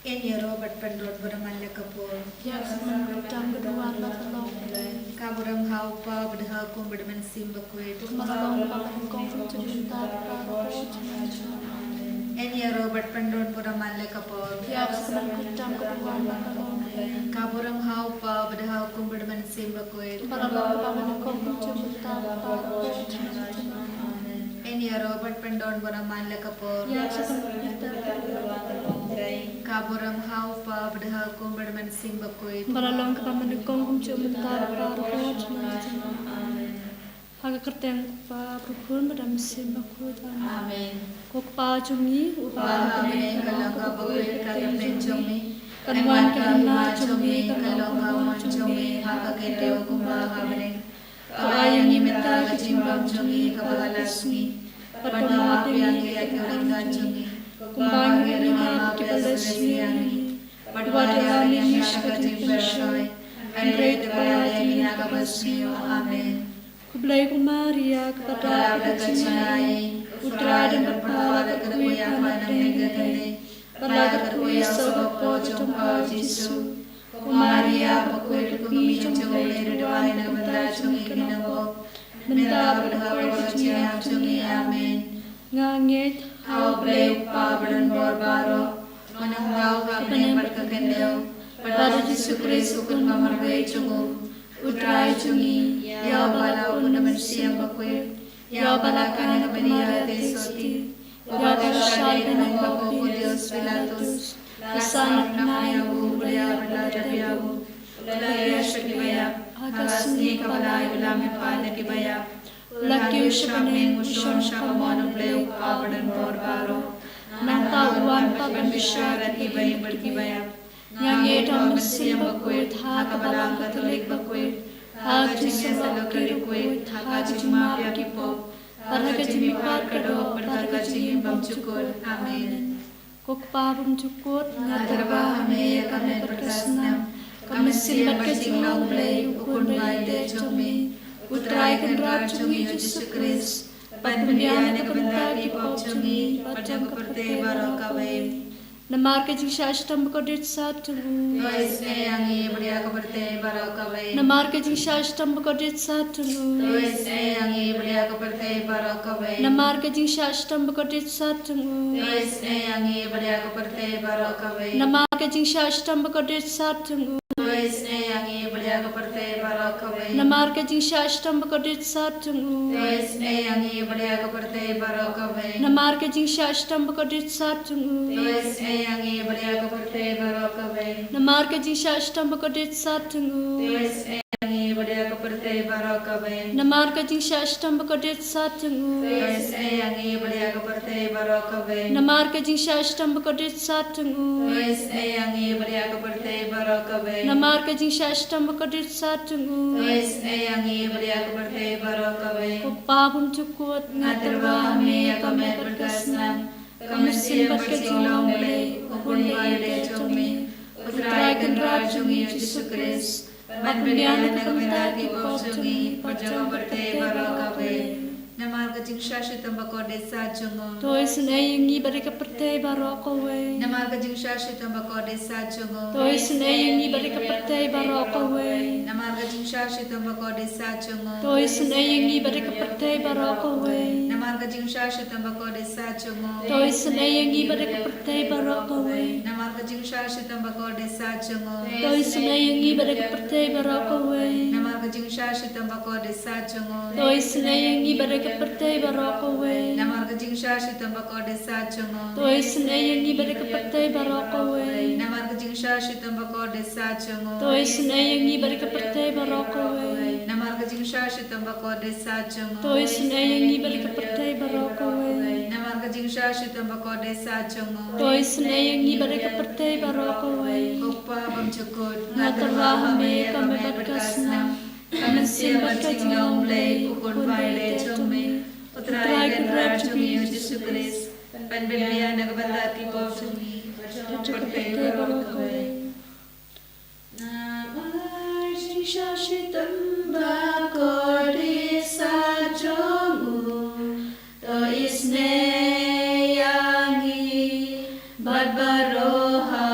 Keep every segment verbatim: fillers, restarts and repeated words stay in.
Yn ïaroh bad pyndon bad man la ka por. Ïa ka sngewbha ka dang ka duwan bad ka long. Ka burom ha u Kpa bad ha u Khun bad ha u Mynsiem Bakhuid. Kumba la long kaba nyngkong kumjuh mynta bad baroh. Yn ïaroh bad pyndon bad man la ka por. Ïa ka sngewbha ka dang ka duwan bad ka long. Ka burom ha u Kpa bad ha u Khun bad ha u Mynsiem Bakhuid. Kumba la long kaba nyngkong kumjuh mynta bad baroh. Yn ïaroh bad pyndon bad man la ka por. Ïa ka sngewbha ka dang ka duwan bad ka long. Ka burom ha u Kpa bad ha u Khun bad ha u Mynsiem Bakhuid. Kumba la long kaba nyngkong kumjuh mynta bad baroh. Ha ka kyrteng u Kpa bad u Khun bad u Mynsiem Bakhuid. Amen. Ko Kpa jong ngi uba ha bneng, ka long ka bakhuid ka kyrteng jong me. Kan wan ka hima jong me, kan long ka mon jong me ha ka khyndew kumba ha bneng. To ai ïa ngi mynta ka jingbam jong ngi kaba la ka sngi. Bad to map ïa ngi ïa ki ryngkat jong ngi, kumba ngi ruh ngi map ïa kiba la sngewsih ïa ngi. Bad wat ïalam ïa ngi sha ka jingpyrshah, hynrei to kylla ïa ngi na kaba sniew. Amen. Khublei ko Maria, kaba dap da ka jingai, U Trai u don bad pha, la kyrkhu ïa pha na bneng ka khyndai, bad la kyrkhu ïa u soh ka kpoh jong pha u Jisu. Ko Maria bakhuid, ka kmie jong U Blei, to duwai na ka bynta jong ngi ki nongpop, mynta bad ha ka por jong ka jingïap jong ngi. Amen. Nga ngeit ha U Blei U Kpa badonbor baroh, Mynngau ha bneng bad ka khyndew, bad ha U Jisu Khrist U Khun ba marwei jong U, U Trai jong ngi, ïa uba la pun da U Mynsiem Bakhuid, ïa uba la kha na ka Maria Theisotti, uba la shah ïa ka nongbah u Pontius Pilatus, la sahnarphna ïa u, u la ïap bad la tep ïa u, u la ïaishah sha kiba ïap, ha ka sngi kaba lai u la mihpat na kiba ïap, u la kiew sha bneng, u shong sha kamon U Blei U Kpa badonbor baroh. Nangta u wan pat ban bishar ïa kiba im bad kiba ïap. Nga ngeit ha U Mynsiem Bakhuid, ha ka Balang Katholik bakhuid, ha ka jingïasyllok ki riewkhuid, ha ka jingmap ïa ki pop, bad ha ka jingmihpat ka doh, bad ha ka jingim bymjukut. Amen. Ko Kpa bymjukut, nga tyrwa ha me ïa ka met bad ka snam, ka mynsiem bad ka jinglong Blei, U Khun ba ïeit jong me, U Trai Kynrad jong ngi U Jisu Khrist, ban pynbiang na ka bynta ki pop jong ngi bad jong ka pyrthei baroh kawei. Namar ka jingshah shitom bakordit sat jong U. To isynei ïa ngi bad ïa ka pyrthei baroh kawei. Namar ka jingshah shitom bakordit sat jong U. To isynei ïa ngi bad ïa ka pyrthei baroh kawei. Namar ka jingshah shitom bakordit sat jong U. To isynei ïa ngi bad ïa ka pyrthei baroh kawei. Namar ka jingshah shitom bakordit sat jong U. To isynei ïa ngi bad ïa ka pyrthei baroh kawei. Namar ka jingshah shitom bakordit sat jong U. To isynei ïa ngi bad ïa ka pyrthei baroh kawei. Namar ka jingshah shitom bakordit sat jong U. To isynei ïa ngi bad ïa ka pyrthei baroh kawei. Namar ka jingshah shitom bakordit sat jong U. To isynei ïa ngi bad ïa ka pyrthei baroh kawei. Namar ka jingshah shitom bakordit sat jong U. To isynei ïa ngi bad ïa ka pyrthei baroh kawei. Namar ka jingshah shitom bakordit sat jong U. To isynei ïa ngi bad ïa ka pyrthei baroh kawei. Namar ka jingshah shitom bakordit sat jong U. To isynei ïa ngi bad ïa ka pyrthei baroh kawei. Ko Kpa bymjukut, nga tyrwa ha me ïa ka met bad ka snam, ka mynsiem bad ka jinglong Blei, U Khun ba ïeit jong me, U Trai Kynrad jong ngi U Jisu Khrist, ban pynbiang na ka bynta ki pop jong ngi bad jong ka pyrthei baroh kawei. Namar ka jingshah shitom bakordit sat jong U. To isynei ïa ngi bad ïa ka pyrthei baroh kawei. Namar ka jingshah shitom bakordit sat jong U. To isynei ïa ngi bad ïa ka pyrthei baroh kawei. Namar ka jingshah shitom bakordit sat jong U. To isynei ïa ngi bad ïa ka pyrthei baroh kawei. Namar ka jingshah shitom bakordit sat jong U. To isynei ïa ngi bad ïa ka pyrthei baroh kawei. Namar ka jingshah shitom bakordit sat jong U. To isynei ïa ngi bad ïa ka pyrthei baroh kawei. Namar ka jingshah shitom bakordit sat jong U. To isynei ïa ngi bad ïa ka pyrthei baroh kawei. Namar ka jingshah shitom bakordit sat jong U. To isynei ïa ngi bad ïa ka pyrthei baroh kawei. Namar ka jingshah shitom bakordit sat jong U. To isynei ïa ngi bad ïa ka pyrthei baroh kawei. Namar ka jingshah shitom bakordit sat jong U. To isynei ïa ngi bad ïa ka pyrthei baroh kawei. Namar ka jingshah shitom bakordit sat jong U. To isynei ïa ngi bad ïa ka pyrthei baroh kawei. Ko Kpa bymjukut, nga tyrwa ha me ïa ka met bad ka snam, ka mynsiem bad ka jinglong Blei, U Khun ba ïeit jong me, U Trai Kynrad jong ngi U Jisu Khrist, ban pynbiang na ka bynta ki pop jong ngi bad jong ka pyrthei baroh kawei. Namar jingshah shitom bakordit sat jong U, to isynei ïa ngi bad baroh ha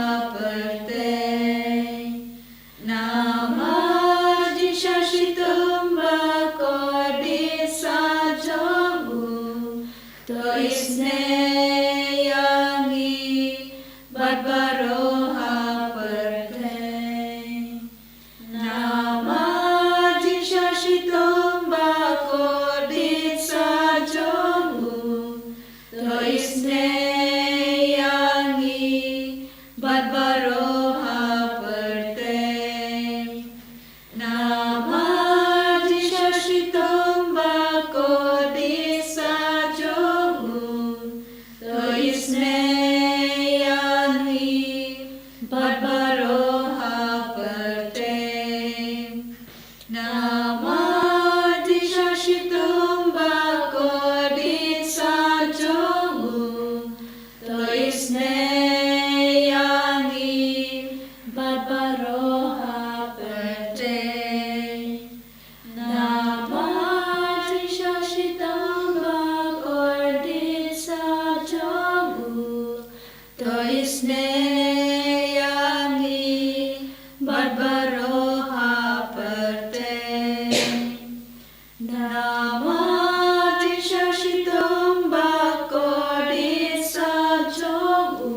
Namar jingshisha shitom bad kordit sah jong u,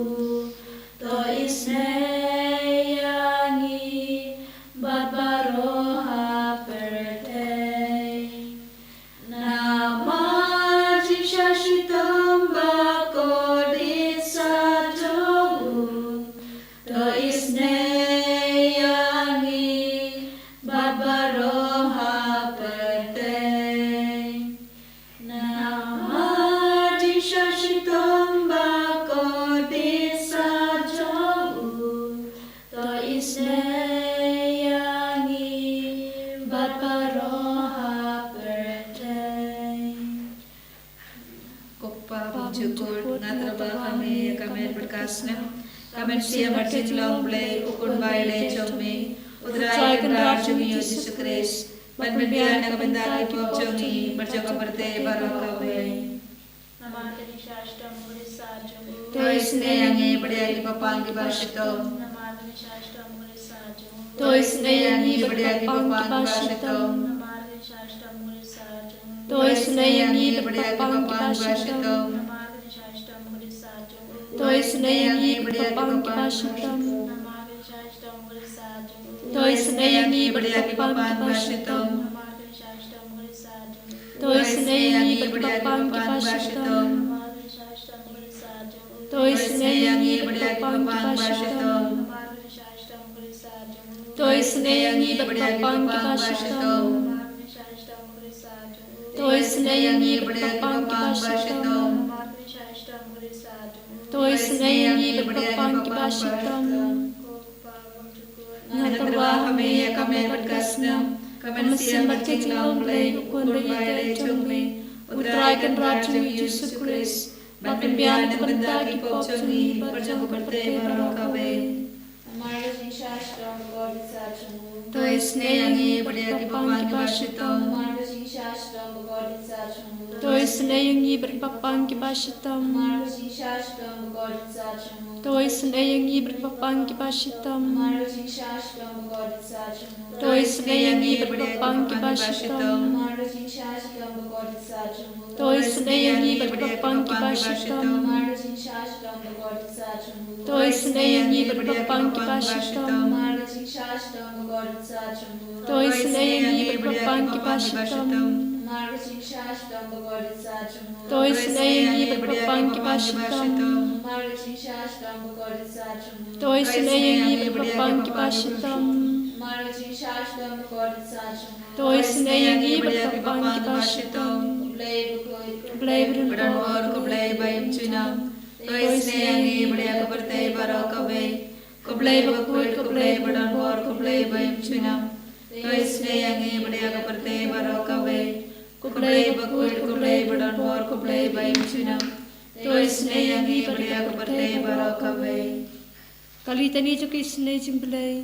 to isynei ïa ngi bad baroh ha pyrthei. Namar jingshisha shitom bad kordit sah jong u, to isynei ïa ngi bad baroh ha pyrthei. Namar jingshisha shitom bad kordit sah jong u, to isynei ïa ngi bad baroh ha pyrthei. Ko Kpa bymjukut, nga tyrwa ha me ïa ka met bad ka snam, ka mynsiem bad jinglong Blei, u Khun ba ïaleit jong me, U Trai Kynrad jong ngi U Jisu Khrist, ban pynbiang na ka bynta ki pop jong ngi bad jong ka pyrthei baroh kawei. Namar ka jingshisha shitom bad kordit sah jong u, to isynei ïa ngi bad ïa ki bapang kiba shitom. Namar ka jingshisha shitom bad kordit sah jong u, to isynei ïa ngi bad ïa ki bapang kiba shitom. Namar ka jingshisha shitom bad kordit sah jong u, to isynei ïa ngi bad ïa ki bapang kiba shitom. Namar ka jingshisha shitom bad kordit sah jong u, to isynei ïa ngi bad ïa ki bapang kiba shitom. Namar ka jingshisha shitom bad kordit sah jong u, to isynei ïa ngi bad ïa ki bapang kiba shitom. Namar ka jingshisha shitom bad kordit sah jong u, to isynei ïa ngi bad ïa ki bapang kiba shitom. Namar ka jingshisha shitom bad kordit sah jong u, to isynei ïa ngi bad ïa ki bapang kiba shitom. Namar ka jingshisha shitom bad kordit sah jong u, to isynei ïa ngi bad ïa ki bapang kiba shitom. Namar ka jingshisha shitom bad kordit sah jong u, to isynei ïa ngi bad ïa ki bapang kiba shitom. Namar ka jingshisha shitom bad kordit sah jong u, to isynei ïa ngi bad ïa ki bapang kiba shitom. Ko Kpa bymjukut, nga tyrwa ha me ïa ka met bad ka snam, ka mynsiem bad ka jinglong Blei, u Khun ba ïaleit jong me, U Trai Kynrad jong ngi U Jisu Khrist, ban pynbiang na ka bynta ki pop jong ngi bad jong ka pyrthei baroh kawei. Namar ka jingshisha shitom bad kordit sah jong u, to isynei ïa ngi bad ïa ki bapang kiba shitom. Namar ka jingshisha shitom bad kordit sah jong u, to isynei ïa ngi bad ki bapang kiba shitom. Namar ka jingshisha shitom bad kordit sah jong u, to isynei ïa ngi bad ki bapang kiba shitom. Namar ka jingshisha shitom bad kordit sah jong u, to isynei ïa ngi bad ki bapang kiba shitom. Namar ka jingshisha shitom bad kordit sah jong u, to isynei ïa ngi bad ki bapang kiba shitom. Namar ka jingshisha shitom bad kordit sah jong u, to isynei ïa ngi bad ki bapang kiba shitom. Namar ka jingshisha shitom bad kordit sah jong u, to isynei ïa ngi bad ki bapang kiba shitom. Namar ka jingshisha shitom bad kordit sah jong u, to isynei ïa ngi bad ki bapang kiba shitom. Namar ka jingshisha shitom bad kordit sah jong u, to isynei ïa ngi bad ki bapang kiba shitom. Namar ka jingshisha shitom bad kordit sah jong u, to isynei ïa ngi bad ki bapang kiba shitom. Ko Blei bakhuid, ko Blei badonbor, ko Blei ba im junom, to isynei ïa ngi bad ïa ka pyrthei baroh kawei. Ko Blei bakhuid, ko Blei badonbor, ko Blei ba im junom, to isynei ïa ngi bad ïa ka pyrthei baroh kawei. Ko Blei bakhuid, ko Blei badonbor, ko Blei ba im junom, to isynei ïa ngi bad ïa ka pyrthei baroh kawei. Ka Litani jong ka Isynei Jong U Blei.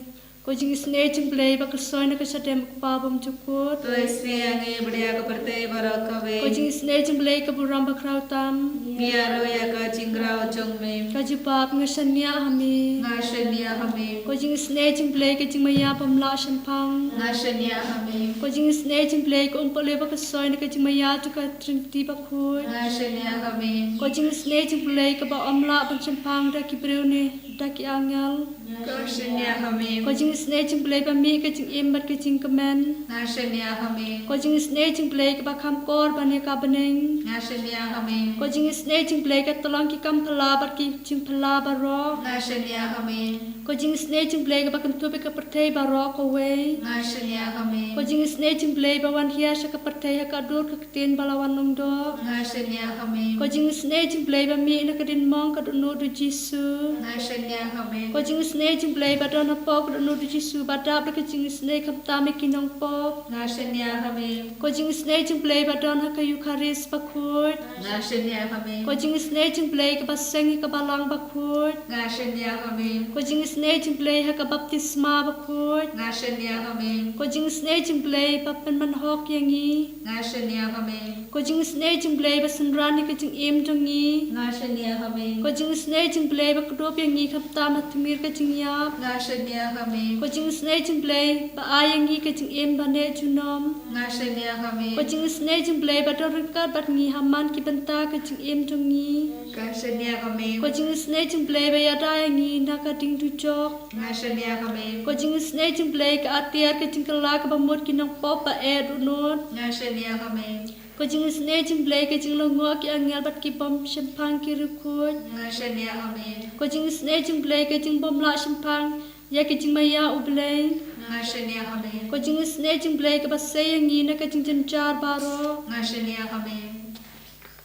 Ko jingisynei jong U Blei ba ka soi na ka shadem, ko Kpa bymjukut, to isynei ïa ngi bad ïa ka pyrthei baroh kawei. Ko jingisynei jong U Blei ka burom bakhraw tam, ngi ïaroh ïa ka jingkhraw jong me. Ka jubab: Nga shaniah ha me. Nga shaniah ha me. Ko jingisynei jong U Blei ka jingmaïa bym lah shemphang, nga shaniah ha me. Ko jingisynei jong U Blei ka umpohliew ba ka soi na ka jingmaïa jong ka Trinity bakhuid, nga shaniah ha me. Ko jingisynei jong U Blei kaba ym lah ban shemphang da ki briew ne da ki angel, nga shaniah ha me. Ko jingisynei jong U Blei ba mih ka jingim bad ka jingkmen, nga shaniah ha me. Ko jingisynei jong U Blei kaba kham kor ban ïa ka bneng, nga shaniah ha me. Ko jingisynei jong U Blei ka tyllong ki kam phylla bad ki jingphylla baroh, nga shaniah ha me. Ko jingisynei jong U Blei kaba kynthup ïa ka pyrthei baroh kawei, nga shaniah ha me. Ko jingisynei jong U Blei ba wan hiar sha ka pyrthei ha ka dur ka ktien ba la wan lyngdoh, nga shaniah ha me. Ko jingisynei jong U Blei ba mih na ka diengmong ka dohnud U Jisu, nga shaniah ha me. Ko jingisynei jong U Blei ba don hapoh ka dohnud U Jisu ba dap da ka jingisynei khamtam ïa ki nongpop, nga shaniah ha me. Ko jingisynei jong U Blei ba don ha ka Eukharist bakhuid, nga shaniah ha me. Ko jingisynei jong U Blei kaba seng ïa ka balang bakhuid, nga shaniah ha me. Ko jingisynei jong U Blei ha ka baptisma bakhuid, nga shaniah ha me. Ko jingisynei jong U Blei ba pynman hok ïa ngi, nga shaniah ha me. Ko jingisynei jong U Blei ba synran ïa ka jingim jong ngi, nga shaniah ha me. Ko jingisynei jong U Blei ba kdup ïa ngi khamtam ha tmier ka jingïap, nga shaniah ha me. Ko jingisynei jong U Blei ba ai ïa ngi ka jingim ba neh junom, Nga shaniah ïa me. Ko jingisynei jong U Blei ba don ryngkat bad ngi ha man ki bynta ka jingim jong ngi. Nga shaniah ïa me. Ko jingisynei jong U Blei ba ïada ïa ngi na ka ding dujok. Nga shaniah ïa me. Ko jingisynei jong U Blei ka atiar ka jingkylla kaba mut ki nongpop ba eh dohnud. Nga shaniah ïa me. Ko jingisynei jong U Blei ka jinglyngngoh ki angel bad ki bym shemphang ki riewkhuid. Nga shaniah ïa me. Ko jingisynei jong U Blei ka jingbymlah shemphang ïa ka jingmaïa U Blei. Nga shaniah ïa me. Ko jingisynei jong U Blei kaba sei ïa ngi na ka jingjynjar baroh. Nga shaniah ïa me.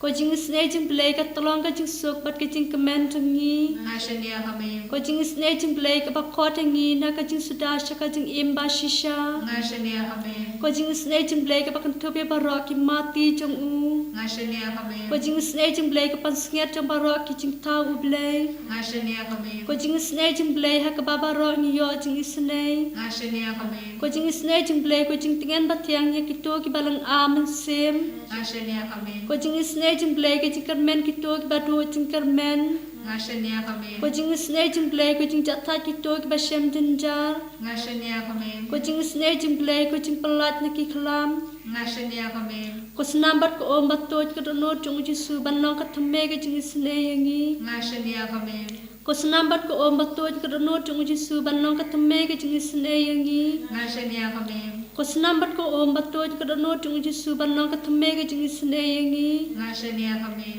Ko jingisynei jong U Blei ka tyllong ka jingsuk bad ka jingkmen jong ngi. Nga shaniah ïa me. Ko jingisynei jong U Blei kaba khot ïa ngi na ka jingsuda sha ka jingim ba shisha. Nga shaniah ïa me. Ko jingisynei jong U Blei kaba kynthup ïa baroh ki mati jong u. Nga shaniah ïa me. Ko jingisynei jong U Blei ka pansngiat jong baroh ki jingthaw U Blei. Nga shaniah ïa me. Ko jingisynei jong U Blei ha kaba baroh ngi ïoh jingisynei. Nga shaniah ïa me. Ko jingisynei jong U Blei ko jingtngen ba thiang ïa kito kiba lynga mynsiem. Nga shaniah ïa me. Ko jingisynei jong U Blei ko jingkyrmen kito kiba duh jingkyrmen. Nga shaniah ïa me. Ko jingisynei jong U Blei ko jingjah thait kito kiba shem jynjar. Nga shaniah ïa me. Ko jingisynei jong U Blei ko jingpyllait na ki khlam. Nga shaniah ïa me. Ko snam bad ko um ba tuid ka dohnud jong u Jisu ban long ka thymmei ka jingisynei ïa ngi. Nga shaniah ïa me. Ko snam bad ko um ba tuid ka dohnud jong u Jisu ban long ka thymmei ka jingisynei ïa ngi. Nga shaniah ïa me. Ko snam bad ko um ba tuid ka dohnud jong u Jisu ban long ka thymmei ka jingisynei ïa ngi. Nga shaniah ïa me.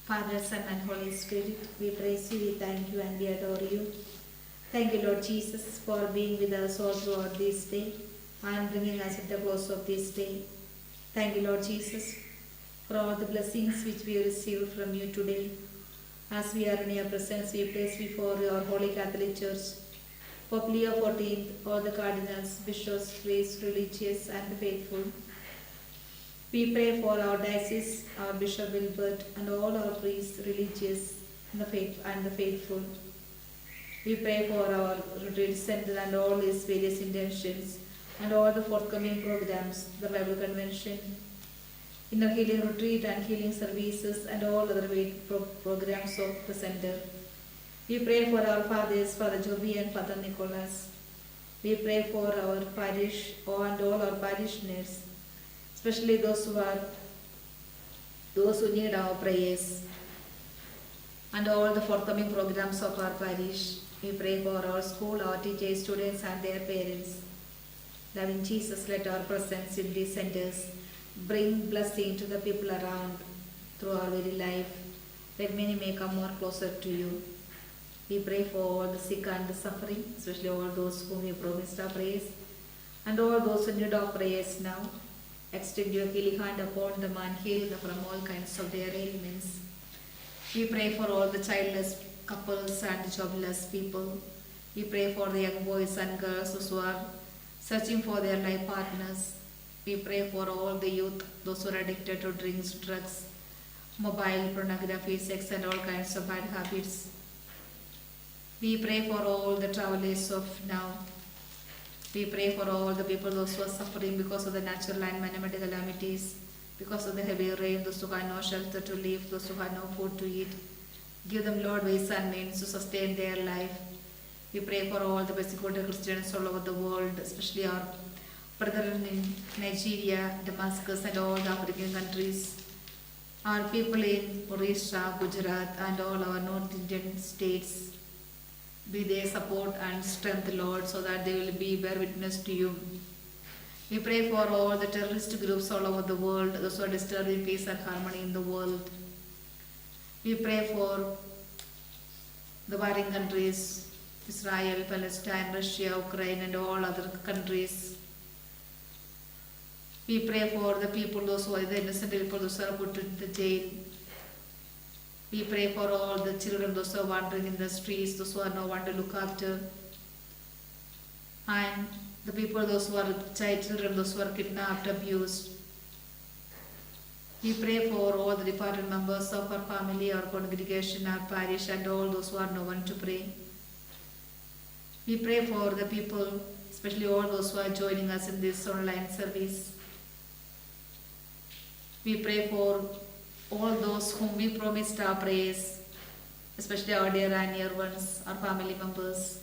Father, Son, and Holy Spirit, we praise you, we thank you, and we adore you. Thank you, Lord Jesus, for being with us all throughout this day and bringing us at the close of this day. Thank you, Lord Jesus, for all the blessings which we received from you today. As we are in your presence, we place before your Holy Catholic Church, Pope Leo fourteenth, all the cardinals, bishops, priests, religious, and the faithful. We pray for our diocese, our Bishop Wilbert, and all our priests, religious, and the faith and the faithful. We pray for our retreat center and all its various intentions, and all the forthcoming programs, the Bible convention, inner healing retreat and healing services, and all other great pro- programs of the center. We pray for our fathers, Father Jovi and Father Nicholas. We pray for our parish, oh, and all our parishioners, especially those who are those who need our prayers, and all the forthcoming programs of our parish. We pray for our school, our teachers, students, and their parents. Loving Jesus, let our presence in these centers bring blessing to the people around through our very life. Let many may come more closer to you. We pray for all the sick and the suffering, especially all those whom we promised our prayers, and all those in need of prayers now. Extend your healing hand upon them and heal them from all kinds of their ailments. We pray for all the childless couples and the jobless people. We pray for the young boys and girls, those who are searching for their life partners. We pray for all the youth, those who are addicted to drinks, drugs, mobile, pornography, sex, and all kinds of bad habits. We pray for all the travelers of now. We pray for all the people, those who are suffering because of the natural and man-made calamities, because of the heavy rain, those who have no shelter to live, those who have no food to eat. Give them, Lord, ways and means to sustain their life. We pray for all the persecuted Christians all over the world, especially our brethren in Nigeria, Damascus, and all the African countries. Our people in Orissa, Gujarat, and all our North Indian states, be their support and strength, Lord, so that they will be bear witness to you. We pray for all the terrorist groups all over the world, those who are disturbing peace and harmony in the world. We pray for the warring countries, Israel, Palestine, Russia, Ukraine, and all other countries. We pray for the people, those who are the innocent people, those who are put in the jail. We pray for all the children, those who are wandering in the streets, those who have no one to look after. And the people, those who are child children, those who are kidnapped, abused. We pray for all the departed members of our family, our congregation, our parish, and all those who have no one to pray. We pray for the people, especially all those who are joining us in this online service. We pray for all those whom we promised our prayers, especially our dear and near ones, our family members.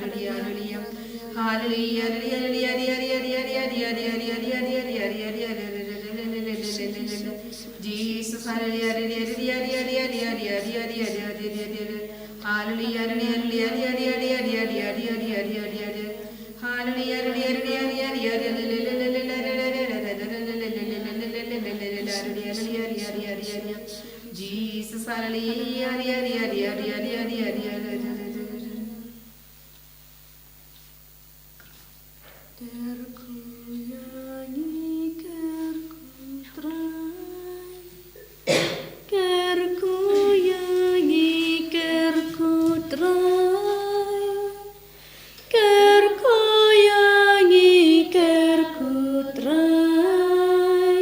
Hallelujah, hallelujah. Hallelujah, hallelujah, hallelujah, hallelujah. Jesus, hallelujah, hallelujah, hallelujah. Hallelujah, hallelujah, hallelujah. Hallelujah, hallelujah, hallelujah. Jesus, hallelujah, hallelujah, hallelujah. Kyrkhu ïa ngi, kyrkhu Trai. Kyrkhu ïa ngi, kyrkhu Trai. Kyrkhu ïa ngi, kyrkhu Trai.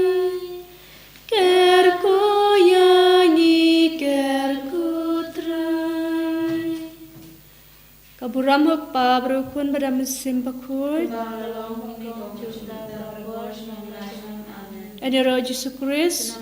Kyrkhu ïa ngi, kyrkhu Trai. Ka burom ha u Kpa bad u Khun bad u Mynsiem Bakhuid. Ïa u Jisu Khrist.